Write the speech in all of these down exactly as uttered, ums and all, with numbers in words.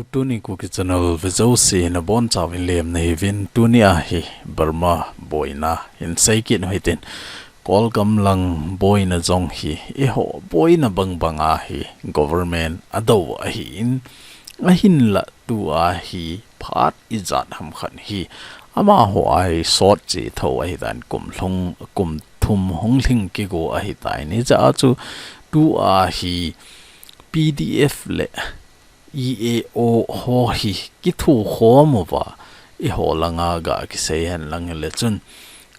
Tuni Kuki Channel vea jouse nabonchauvin lemna hiuvin, tuni a hi Burma boina hin seikit u hitin, Kawlgam lang boina jong hi eiho boina bangbang a hi government adou ahin, ahinla tua hi phat ijat ham khat hi amaho a hi sot chethou ahitan, kum lhung, kum thum hung lhing kigo ahitan, hijeh a chu tua hi P D F le E A O ho hi kithokhom uva, eiho langa ga kisei hen lang le chun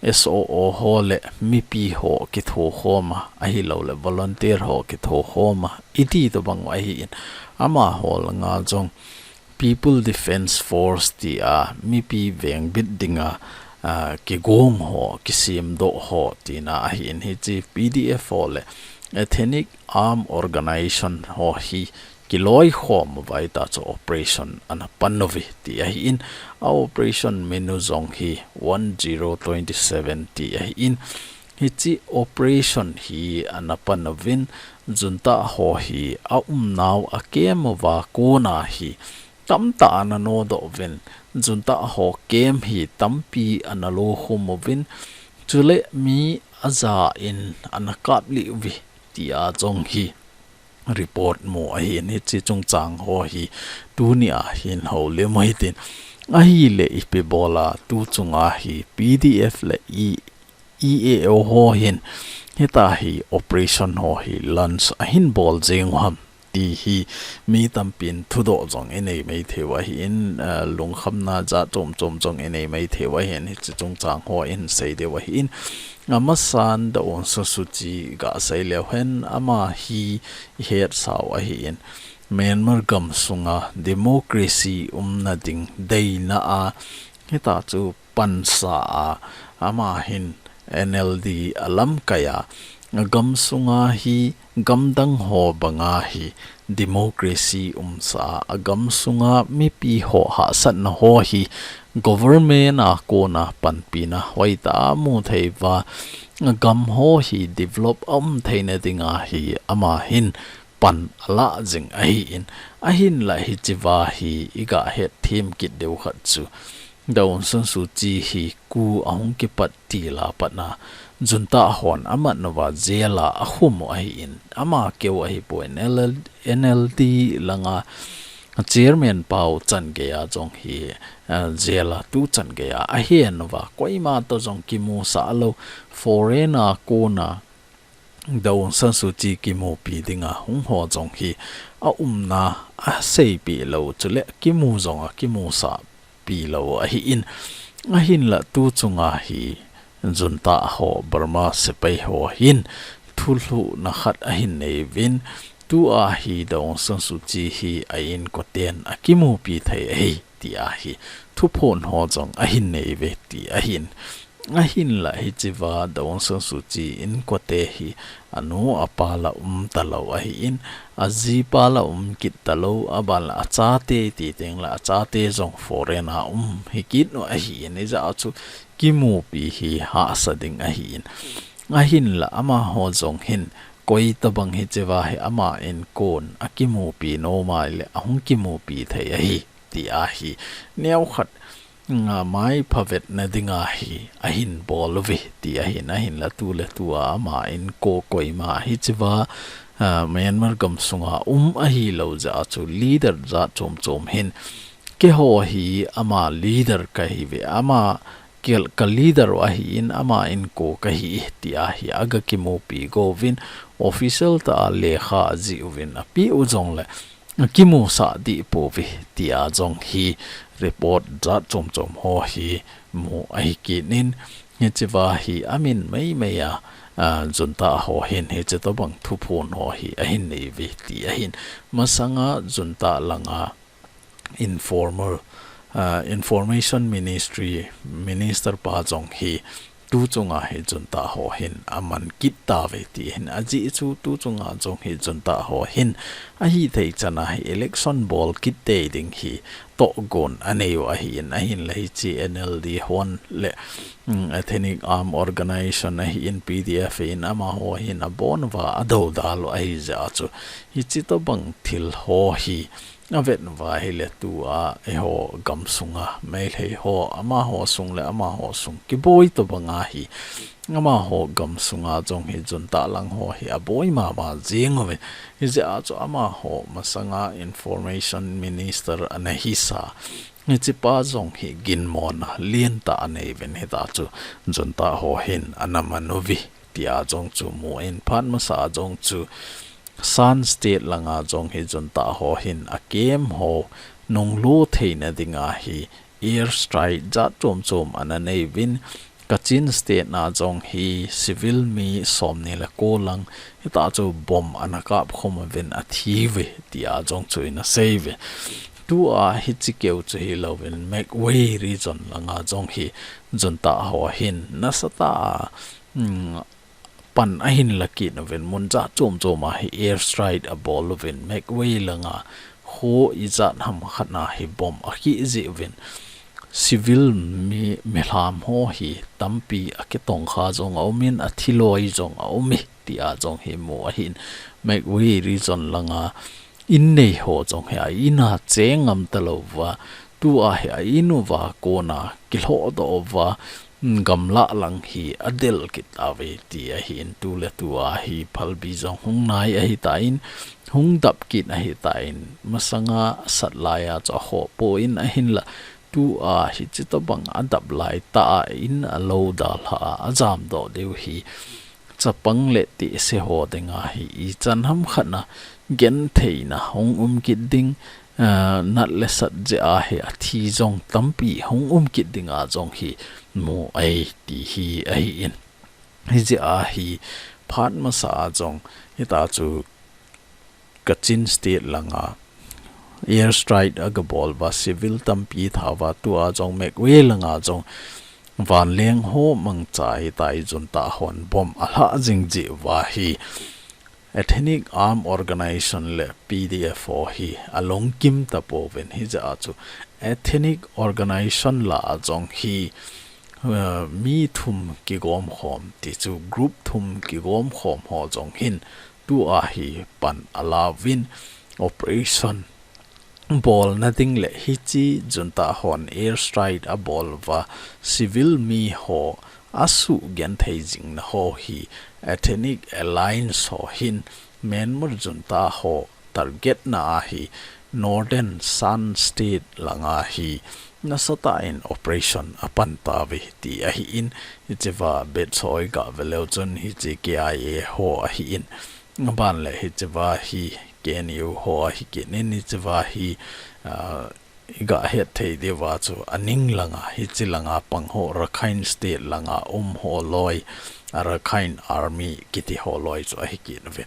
S O O ho le mipi ho kithokhom a, ahilou le volunteer ho kithokhom a, iti tobang ahin, amaho langa jong People Defence Force tia mipi vengbit dinga, a, kigong ho, kisemdoh ho tina ahin, hiche P D F ho le Ethnic Arm Organization ho hi kiloikhom uva hitachu operation ana pan uve ti ahin, a operation min u jong hi one zero twenty seven ti ahin, hiche operation hi ana pan uvin, junta ho hi aumnau a camp uva kona hi tamtah ana nodoh uvin, junta ho camp hi tampi ana lokhum uvin, chule mi aja in ana kaplih uve tia jong hi report mu ahin, hiche chungchang ho hi tuni a hin houlim u hitin, ahile ipi bola tu chunga hi P D F le E, E A O ho hin hitia hi operation ho hi launch ahin bol jeng u ham ti hi mi tampin thudoh jong inei maithei u ahin, a, lungkhamna jat chom chom jong inei maithei u ahin, hiche chungchang ho in sei diu ahin, amasan Da Aung San Suu Kyi ga sei leu hen, ama hi ihetsau ahin, Myanmar gam sunga democracy umna ding deina a hitachu pansa a, ama hin N L D alamkai a, agam sunga hi gamdang ho banga hi democracy umsa a, agam sunga mipi ho hahsatna ho hi government a kona panpina hoitah a mu thei uva, agam ho hi develop aum theina dinga hi ama hin pan alah jing ahin, ahinla hichea hi iga hetthem kit diu khat chu Da Aung San Suu Kyi hi coup ahung kipat til a pat a junta hon amat nauva jail a akhum u ahin, ama keu ahipoi, N L, N L D langa chairman pau chan geiya jong hi, a, jail a tu chan geiya ahen uva, koima toh jong kimusah lou, foreign a kona Da Aung San Suu Kyi kimupi dinga hung ho jong hi aumna aseipeh lou, chule kimu jong akimusah pi lou ahin, ahinla tu chunga hi junta ho, Burma sepai ho hin thulhuhna khat ahin nei uvin, tua hi Da Aung San Suu Kyi hi a inkoten akimupi thei ahi tia hi thuphon ho jong ahin nei uve ti ahin. Ahinla hichea Da Aung San Suu Kyi inkote hi anu apa la um talou ahin, ajipa la um kit talou, aban la achate ti teng la achate jong foreign a um hi kit u ahin, hijeh a chu kimupi hi hahsa ding ahin. Ahinla amaho jong hin koi tabang hichea hi ama inkon akimupi nom a ahile ahung kimupi thei ahi tia hi neokhat nga mai phavetna dinga hi ahin bol uve ti ahin, ahinla tuletua ama inko koima hichea, a, Myanmar gam sunga um ahilou jeh a chu leader jat chom chom hin, keiho hi ama leader kahiuve, ama kel ka leader u ahin, ama inko kahi tia hi aga kimupi go uvin, official tah a lekha ajih uvin, apeh u jongle akimusah deh pouve tia jong hi report jat chom chom ho hi mu ahi kit in, hichea hi amin mai mai a, a, junta ho hin hiche tobang thuphon ho hi ahin nei uve ti ahin. Masanga junta langa informal, a, Information Ministry Minister pa jong hi tu chunga hi junta ho hin aman kit tauve ti ahin, ajeh chu tu chunga jong hi junta ho hin ahithei chan a hi election bol kit tei ding hi tohgon anei u ahin, ahinla hiche N L D hon le, mm, Ethnic Arm Organization ahin, P D F ahin, amaho hin abon uva adoudal u ahi jeh a chu hiche tobang thil ho hi avet uva ahile tua eiho gamsunga Meitei ho amaho sung le amaho sung kiboi tobanga hi amaho gamsunga jong hi junta lang ho hi aboi mama jing uvin. Hijeh a chu amaho masanga Information Minister ana hisa hichepa jong hi ginmona lentah anei uvin, hita chu junta ho hin ana man uve tia jong chu mu in, phat masa jong chu Shan State langa jong hi junta ho hin a camp ho nunglut theina dinga hi air strike jat chom chom ana nei uvin, Kachin State na jong hi civil mi somni le ko lang hita chu bomb ana kap khum uvin athi uve tia jong chu ana sei uve. Tua hiche keu chu hilouvin Magway region langa jong hi junta ho hin nasatah a, um, pan ahin la kit uvin, mun jat chom chom a hi air strike abol uvin, Magway langa kho ijat ham khat na hi bomb akhi jeh uvin, civil mi, milham ho hi tampi akitongkha jong aum in, athi loi jong aum e tia jong hi mu ahin. Magway region langa in nei ho jong hi a in a che ngam talou va, tua hi a in uva kona kilhodoh uva, gamlah lang hi adel kit tauve ti ahin, tu le tua hi phalbi jong hung nai ahitan, hung dap kit ahitan, masanga asat laiya chu akhoh poi ahinla, tua hiche tobang adap lai tah a in alou dalha a ajamdoh diu hi chapang le tehse ho dinga hi ichan ham khat na gentheina hung um kit ding, ah, nat le sat jeh a hi athi jong tampi hung um kit dinga jong hi mu ahi ti hi ahin. Hijeh a hi phat masa a jong hita chu Kachin State langa air strike agabol uva, civil tampi tha uva, tua jong Magway langa jong vanleng ho mangcha hitia hi junta hon bomb alha jing jeh uva hi Ethnic Armed Organization le P D F ho hi alungkim tapouvin, hijeh a chu Ethnic Organization lah a jong hi, eh, mi thum kigom khom ti chu group thum kigom khom ho jong hin tua hi pan alauvin operation bolna ding le hiche junta hon air strike abol uva civil mi ho asuh genthei jingna ho hi Ethnic Alliance ho hin Myanmar junta ho target na ahi Northern Shan State langa hi nasatah in operation apan tauve ti ahin, hichea betsoi gah veleu chun hiche K I A ho ahin, aban le hichea hi K N U ho ahi kit in, hichea hi, ah, igah het thei diuva chu aning langa, hiche langa pang ho Rakhine State langa um ho loi, a Rakhine Army kiti ho loi chu ahi kit uvin.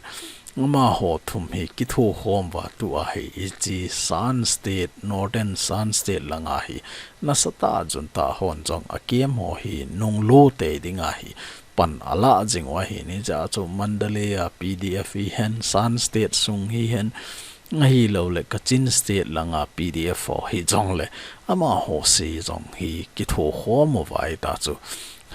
Amaho thum hi kitho khom uva tua hi hiche Shan State, Northern Shan State langa hi nasatah a junta hon jong a camp ho hi nunglut tei dinga hi pan alah jing u ahin, hijeh a chu Mandalay a P D F hihen, Shan State sung hihen, ahilouleh Kachin State langa P D F ho hijongle amaho se jong hi kitho khom uva hita chu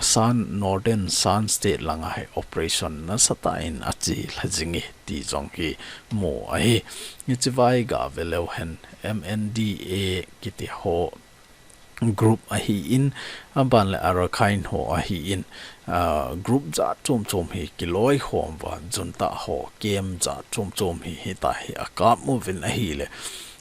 Shan, Northern Shan State langa hi operation nasatah in achelha jing e ti jong hi mu ahi. Hichea igah veleu hen M N D A kiti ho group ahin, aban le Arakan ho ahin, ah, group jat chom chom hi kiloi khom uva, junta ho camp jat chom chom hi hitia hi akap uvin ahile,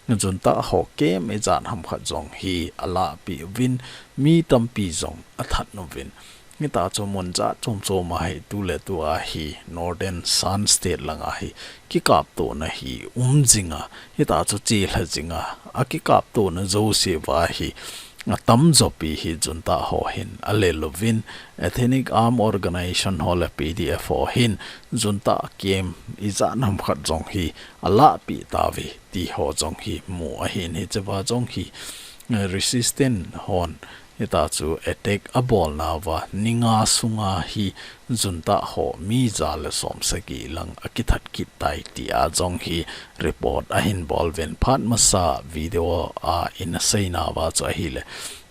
junta ho camp ijat ham khat jong hi alahpeh uvin, mi tampi jong athat uvin. Hita chu mun jat chom chom a hi tu le tua hi Northern Shan State langa hi kikaptona hi um jing a, hita chu chelha jing a, akikaptona jouse uva hi atamjo pi hi junta ho hin alel uvin, Ethnic Armed Organization ho le P D F ho hin junta camp ijat ham khat jong hi alahpeh tauve ti ho jong hi mu ahin, hichea jong hi, eh, resistance hon hita chu attack abolna uva ni nga sunga hi junta ho mi ja le som sagi lang akithat kit tai tia jong hi report ahin bol uvin, phat masa video a ina seina uva chu ahile,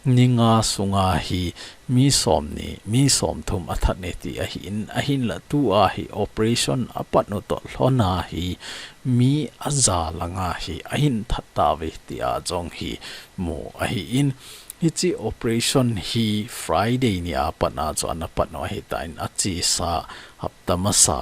ni nga sunga hi mi som ni, mi som thum athat e ti ahin, ahinla tua hi operation apat u toh lhona hi mi aja langa hi ahin that tauve tia jong hi mu ahin, hiche operation hi Friday ni apat a chu ana pat u ahitan, achesa hapta masa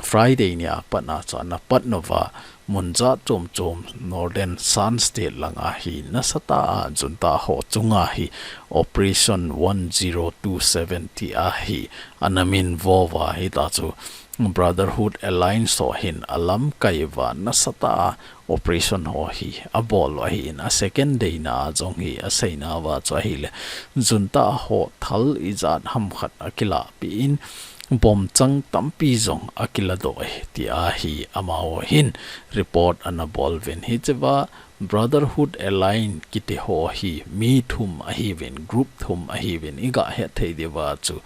Friday ni apat a chu ana pat uva, mun jat chom chom Northern Shan State langa hi nasatah a junta ho chunga hi Operation one zero two seven tia hi ana min vo uva, hita chu Brotherhood Alliance ho hin alamkai uva nasatah a operation ho hi abol u ahin, a second day na jong hi aseina uva chu ahile, junta ho thal ijat ham khat akilah peh in, bomb chang tampi jong akiladoh e tia hi amaho hin report ana bol uvin, hichea Brotherhood Alliance kiti ho hi mi thum ahiuvin, group thum ahiuvin, iga het thei diuva chu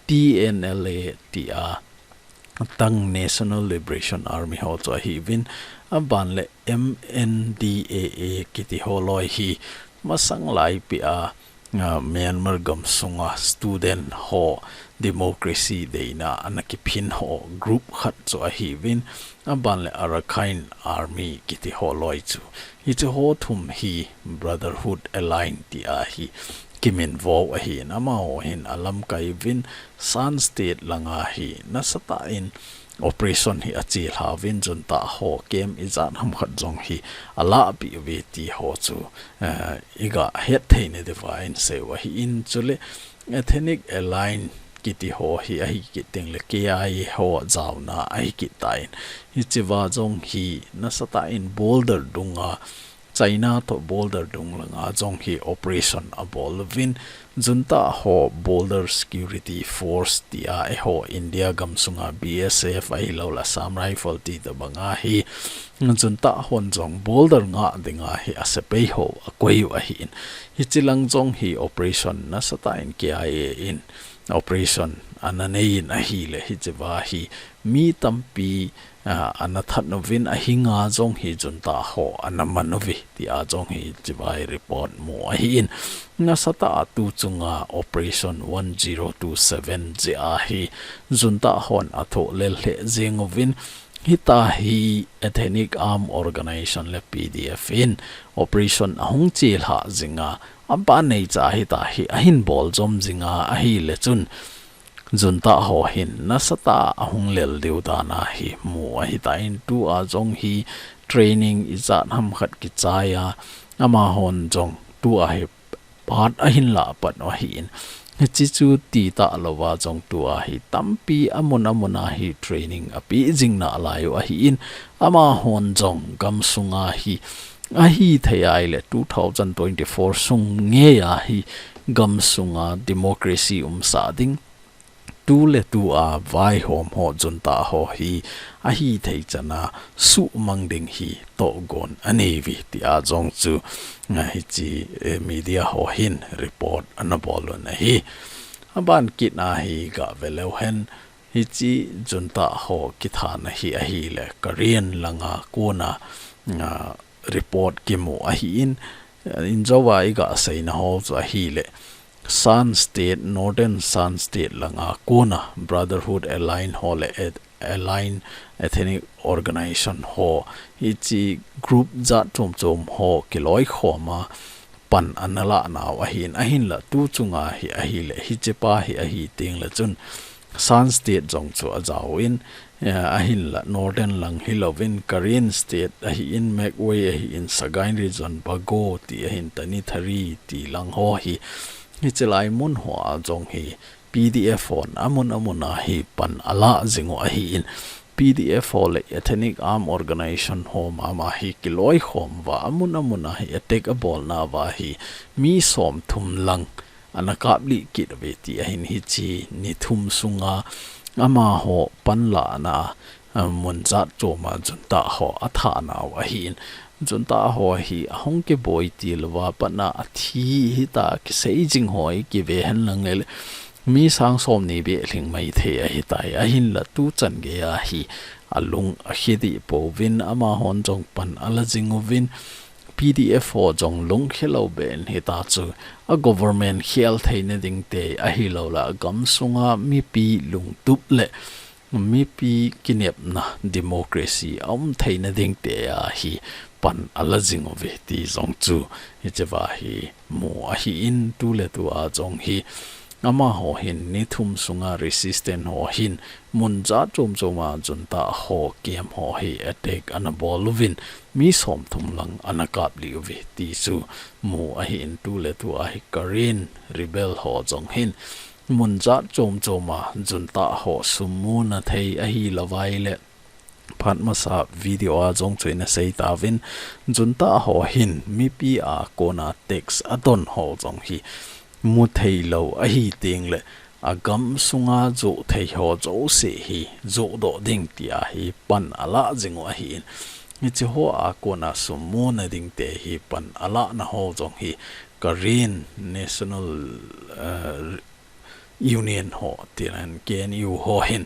T N L A tia Tang National Liberation Army ho chu ahiuvin, aban le M N D A A kiti ho loi hi masang lai pia, a, Myanmar gam sunga student ho democracy deina ana kiphin ho group khat chu ahiuvin, aban le Arakan Army kiti ho loi chu. Hiche ho thum hi Brotherhood Alliance tia hi kimin vo u ahin, amaho hin alamkai uvin Shan State langa hi nasatah in operation hi achelha uvin, junta ho camp ijat ham khat jong hi alahpeh uve ti ho chu, eh, iga het thei nadiuva isei u ahin, chule Ethnic Alliance kiti ho hi ahi kit teng le K I A ho jaona ahi kit tan, hichea jong hi nasatah in border dunga China toh border dung langa jong hi operation abol uvin, junta ho Border Security Force tia eiho India gam sunga B S F ahilou le Assam Rifle ti tobanga hi junta hon jong border ngah dinga hi asepai ho akoi u ahin, hiche lang jong hi operation nasatah in K I A in operation ana nei in ahile, hichea hi mi tampi a, ana that uvin, ahinga jong hi junta ho ana man uve tia jong hichea hi report mu ahin, nasatah a tu chunga Operation one zero two seven jeh a hi junta hon athoh lel lheh jeng uvin, hita hi Ethnic Armed Organization le P D F in operation ahung chelha jinga, aban neicha hita hi ahin bol jom jinga ahile chun, junta ho hin nasatah a ahung lel diu dan ahi mu ahitan, tua jong hi training ijat ham khat kichai a, amahon jong tua hi part ahin lah pat u ahin, hiche chu titah louva jong tua hi tampi amun amun a hi training apeh jing nalai u ahin, amahon jong gam sunga hi ahithei ahile two thousand twenty-four sung ngei a hi gam sunga democracy umsah ding, tu le tu a vaihom ho junta ho hi ahithei chan a suhmang ding hi tohgon anei uve tia jong chu, a, hiche, eh, media ho hin report ana bol un ahi. Aban kit a hi gave leu hen, hiche junta ho kithana hi ahile Karen langa kona, a, report kimu ahin, injouva iga seina ho chu ahile Shan State, Northern Shan State langa kona Brotherhood Alliance ho le Eth-, Alliance Ethnic Organization ho, hiche group jat chom chom ho kiloikhom a pan ana lah nau ahin, ahinla tu chunga hi ahile, hichepa hi ahi teng le chun Shan State jong chu ajaovin, eh, ahinla Northern lang hilouvin Karen State ahin, Magway ahin, Sagaing Region, Bago ti ahin, Tanintharyi ti lang ho hi, hiche lai mun hoa jong hi P D F hon amun amun a hi pan alah jing u ahin, P D F ho le Ethnic Armed Organization ho mama hi kiloikhom uva, amun amun a hi attack abolna uva hi mi som thum lang ana kaplih kit uve ti ahin, hiche ni thum sunga amaho panlahna, a, mun jat chom a junta ho athah nau ahin, junta ho hi ahung kiboi til uva pat a athi hita kisei jing ho hi kive hen lang le, mi sang som ni beh lhing mai thei ahitai, ahinla tu chan gei a hi alung akhe deh pouvin, amahon jong pan ala jing uvin, P D F ho jong lungkhelou ben hita chu a government khel theina ding te ahilou le a gam sunga mipi lungtup le mipi kinepna democracy a um theina ding te a hi pan a la jing uve ti jong chu hicheva hi mu ahi in, tu le tu a jong hi amaho hin ni thum sunga resistance ho hin mun jat chom chom a junta ho camp ho hi attack ana bol uvin mi som thum lang ana kap lih uve ti chu mu ahi in, tu le tu a hi Karen rebel ho jong hin mun jat chom chom a junta ho sum muna thei ahilou vai le phat masa video a jong chu ina sei tauvin, junta ho hin mipi a kona tax a don ho jong hi mu theilou ahi teng le a gam sunga joh thei ho jouse hi joh doh ding ti a hi pan a la jing u ahi in, hiche ho a kona sum muna ding te hi pan a lana ho jong hi Karen National, eh, Union ho, tin K N U ho hin,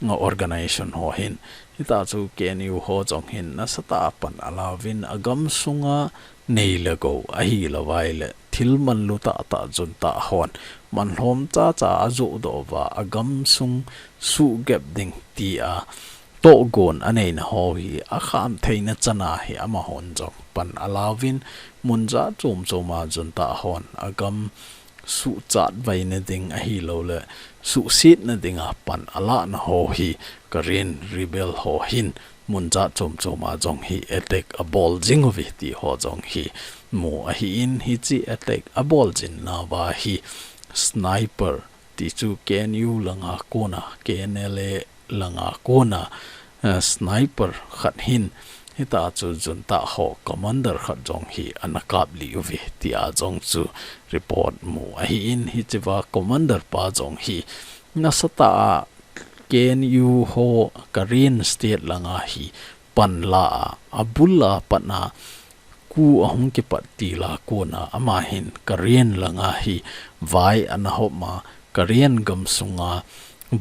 nga organization ho hin, hita chu K N U ho jong hin nasatah a pan a la uvin a gam sunga nei le gou ahilou vai le thil manlu tah tah junta hon man lhom cha cha a joh doh uva a gam sung suhgep ding ti a tohgon a neina ho hi a kham theina chan a hi amahon jong pan a la uvin mun jat chom chom a junta hon a gam suhchat vaina ding ahilou le suhsetna ding a pan a lana ho hi Karen rebel ho hin mun jat chom chom a jong hi attack a bol jing uve ti ho jong hi mu ahi in, hiche attack a bol jing nauva hi sniper ti chu K N U langa kona, K N L A langa kona, eh, sniper khat hin hita chu junta ho commander khat jong hi ana kap lih uve ti a jong chu report mu ahi in, hicheva commander pa jong hi nasatah a K N U ho Karen State langa hi pan la a, a bul a pan a, ku a hung kipat til a kona ama hin Karen langa hi vai ana hop ma, Karen gam sunga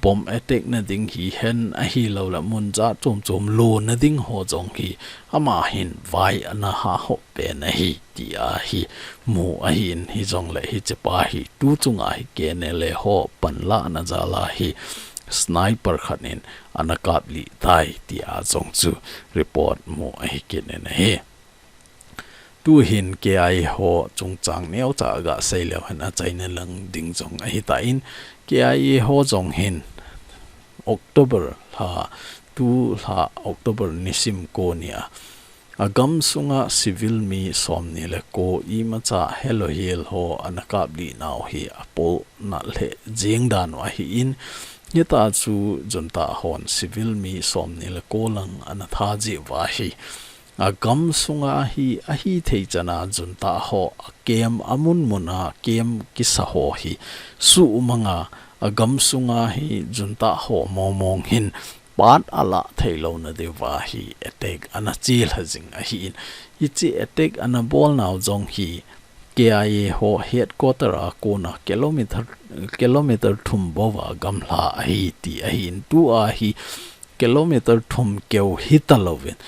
bomb attack na ding hihen ahilou le mun jat chom chom lona ding ho jong hi ama hin vai ana ha hop pen ahi ti a hi mu ahi in, hijongle hichepa hi tu chunga hi K N L A ho pan lana jal a hi sniper khat in ana kap lih tai ti a jong chu report mu ahi kit in ahi. Tu hin K I A ho chungchang neocha ga sei leu hen achaina lang ding jong ahi tan, K I A ho jong hin October lha, tu lha October nisim ko nia a gam sunga civil mi somni le ko imacha helou hel ho ana kap lih nau hi apo na le jing dan u ahi in, hita chu junta hon civil mi somni le ko lang ana tha jeh uva hi a gam sunga hi ahi thei chan a junta ho a camp a mun mun a camp kisa ho hi suhmang a, a gam sunga hi junta ho mong mong hin pat a la thei louna diuva hi attack ana chilha jing ahi in, hiche attack ana bol nau jong hi K I A ho headquarter a kona kilometer, kilometer thum bou a gamla ahi ti ahi in, tu a hi kilometer thum keu hita louvin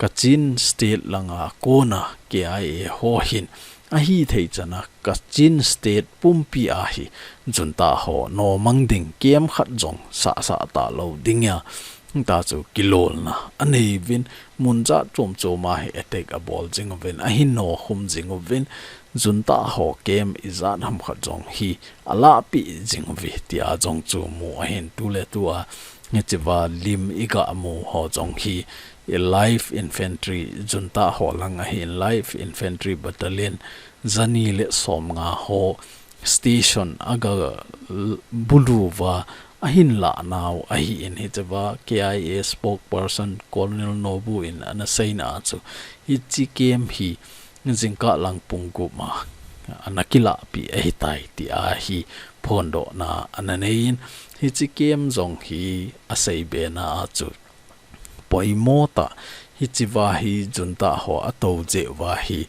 Kachin State langa kona K I A ho hin ahi thei chan a Kachin State pumpi a hi junta ho nomang ding camp khat jong sah sah ta lou ding a, ta chu kilolna anei uvin, mun jat chom chom a hi attack abol jing uvin, ahin nokhum jing uvin, junta ho camp ijat ham khat jong hi alahpeh jing uve ti a jong chu mu ahin, tu le tu a hiche va lim iga mu ho jong hi, Light Infantry junta ho lang ahin, Light Infantry Battalion jani le somnga ho station aga l-, bulu uva ahin lah nau ahi in, hiche va K I A spokesperson Colonel Nobu in ana seina a chu hiche camp hi jingkah lang pung gup ma ana kilahpeh ahi tai ti a hi phondohna ana nei in, hiche camp jong hi asei be na a chu poimo tah, hiche va hi junta ho atou jeh uva hi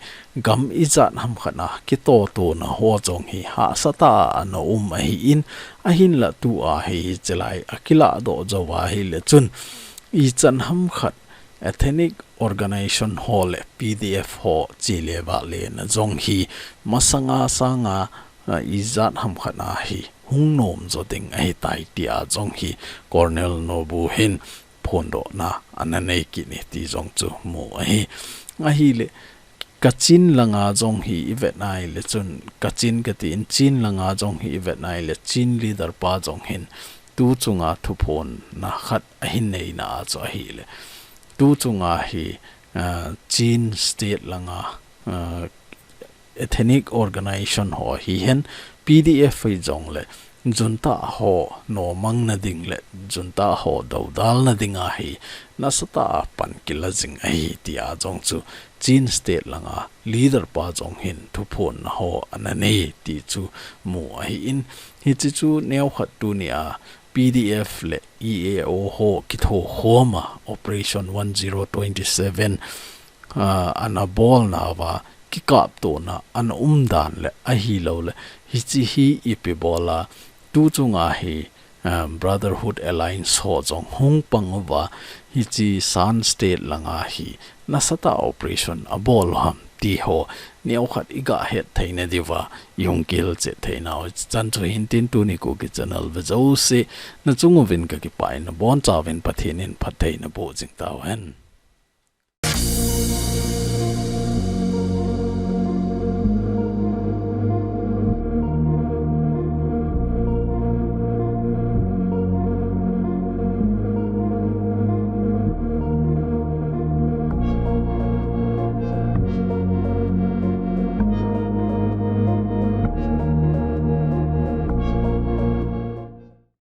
gam ijat ham khat a kitoh tona ho jong hi hahsa tah a ana um ahi in, ahinlah tu a hi hiche lai akilah doh jou va ahile chun ichan ham khat ethnic organization ho le P D F ho chele vale na jong hi masanga sanga, ah, ijat ham khat a hi hung nom jo ding ahi tai tia jong hi Colonel Nobu hin phondohna ana nei kit e ti jong chu mu ahi. Ahile Kachin langa jong hi i vet nahile chun, Kachin kati in Chin langa jong hi i vet nahile Chin leader pa jong hin tu chunga thuphonna khat ahin neina a chu ahile tu chunga hi, ah, Chin state langa, ah, ethnic organization ho hihen P D F hi jong le junta ho nomang na ding le junta ho dodal na ding ahi nasatah a pan kila jing ahi tia jong chu Chin state langa leader pa jong hin thuphonna ho ana nei ti chu mu ahi in hichi chu neokhat tunia P D F le E A O ho kitho khoma Operation one zero twenty seven, ah, ana bolna va kikaptona ana umdan le ahilou le hichi hi ipi bola tu chunga hi, ah, Brotherhood Alliance ho jong hung pang uva hichi Shan state langa hi nasatah operation abol u ham ti ho neokhat i gahet theina diuva i hung kihilchet theina u chan chu hin tin tuni Kuki channel ve jouse na chung uvin ka kipah in na bonchauvin Pathen in phattheina boh jing tauhen.